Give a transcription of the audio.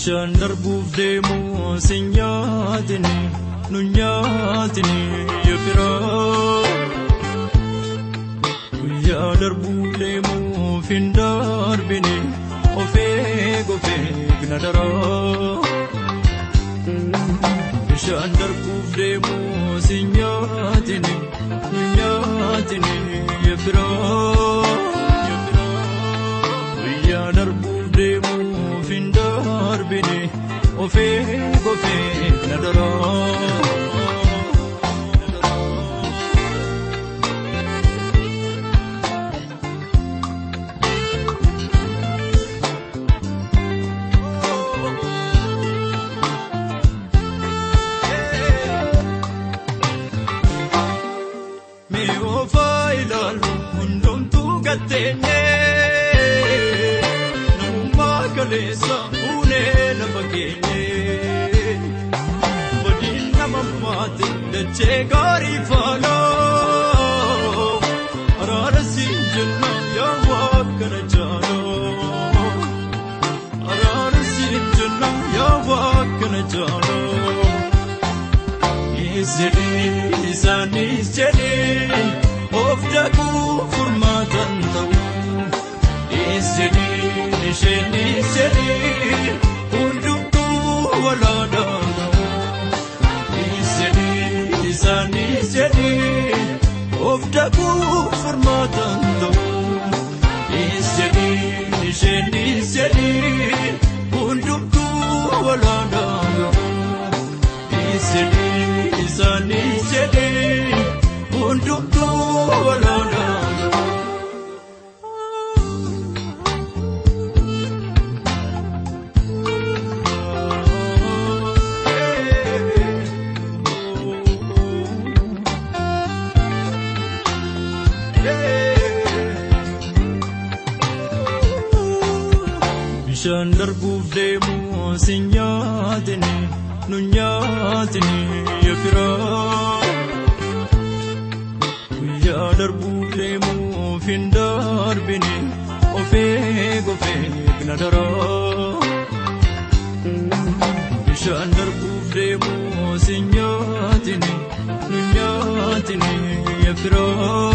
Bishaan darbuuf deemu si nyaatini, nu nyaatini yefiraa. Guyyaa darbuuf deemuuf hin darbini, of eeg of eeg na daraa. Bishaan darbuuf deemu si nyaatini, nu nyaatini yefiraa. Guyyaa darbuuf deemuuf hin darbini, of eeg of eeg na daraa. Mee oofaa ilaalu hundumtuu gatteenyee, namummaa kaleessa fuunee lafa keenyee. Badiin nama maate dachee gaarii faaloo, araara siin jenna yaa waaqa na jaaloo. Araara siin jenna yaa waaqa na jaaloo. Jedhee isaanis jedhee of daguu furmaatan ta'u. Jedhee isheenis jedhee hundumtuu walaadhaan ga'u. Jedhee isaanis jedhee of daguu furmaatan ta'u. Jedhee isheenis jedhee hundumtuu walaadhaan ga'u. Jedhee isaanis jedhee hundumtuu walaadhaan ga'u. Bishaan darbuuf deemu si nyaatini, nu nyaatini yefiraa. Guyyaa darbuuf deemuuf hin darbini, of eeg of eeg na daraa. Bishaan darbuuf deemu si nyaatini, nu nyaatini yefiraa.